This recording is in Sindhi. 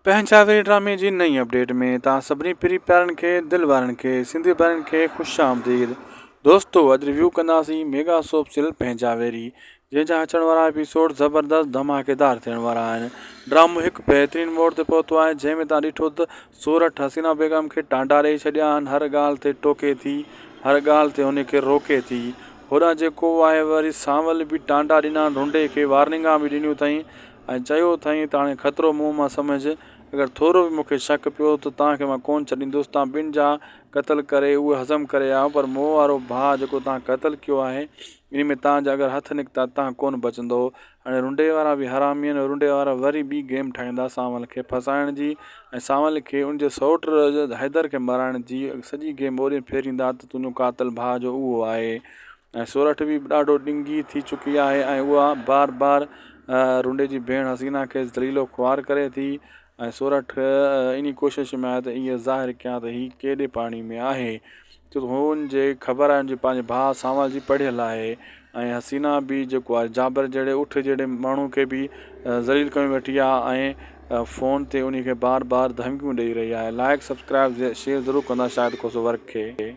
پنهنجا ويري ڊرامي جي نئين اپڊيٽ ۾ توهان سڀني پرين پيارن کي دل وارن کي سنڌي ڀائرن کي خوش آمديد دوستو اڄ ريويو ڪنداسين ميگا سوپ سيريل پنهنجا ويري جنهن جا اچڻ وارا ايپيسوڊ زبردست ڌماڪيدار ٿيڻ وارا آهن ڊرامو هڪ بهترين موڙ تي پهتو آهي جنهن ۾ توهان ڏٺو ته سورٺ حسينا بيگم کي ٽانڊا ڏئي ڇڏيا آهن هر ڳالهه تي ٽوڪي ٿي هر ڳالهه تي هن کي روڪي ٿي هوڏانهن جيڪو آهي وري سانول به ٽانڊا ڏنا رنڊي کي وارننگا به ڏنيون اٿائين ۽ چيو اٿائين ته هاڻي خطرو مون مان سمجهه، اگر ٿورو به مون کي شڪ پيو ته توهان کي مان ڪونه ڇڏيندس، توهان ٻن جا قتل ڪري اهي هضم ڪري آيو پر مون وارو ڀاء جيڪو توهان قتل ڪيو آهي انهي ۾ توهان جا اگر هٿ نڪتا ته توهان ڪونه بچندؤ. هاڻي رنڊي وارا به حرامي آهن، رنڊي وارا وري ٻي گيم ٺاهيندا سانول کي ڦاسائڻ جي ۽ سانول کي ان جي سئوٽ حيدر کي مارائڻ جي سڄي گيم اوڏي ڦيريندا ته تنهنجو قاتل ڀاء جو اهو آهي. ۽ سورٺ به ڏاڍو ڏنگي ٿي چڪي آهي ۽ اها بار بار رنڊي جي ڀيڻ حسينا کي ذليل و خوار ڪري ٿي ۽ سورٺ انهي ڪوشش ۾ آهي ته ايئن ظاهر ڪيان ته هي ڪيڏي پاڻي ۾ آهي ڇو ته هن جي خبر آهي هن جي پنهنجي ڀاء سانول جي پڙهيل آهي ۽ حسينا به جيڪو آهي جابر جهڙي اٺ جهڙي ماڻهو کي به ذليل ڪيو ويٺي آهي ۽ فون تي انهي کي بار بار ڌمڪيون ڏئي رهي آهي لائڪ سبسڪرائب شيئر ضرور ڪندا شاهد کوسو ورڪ کي.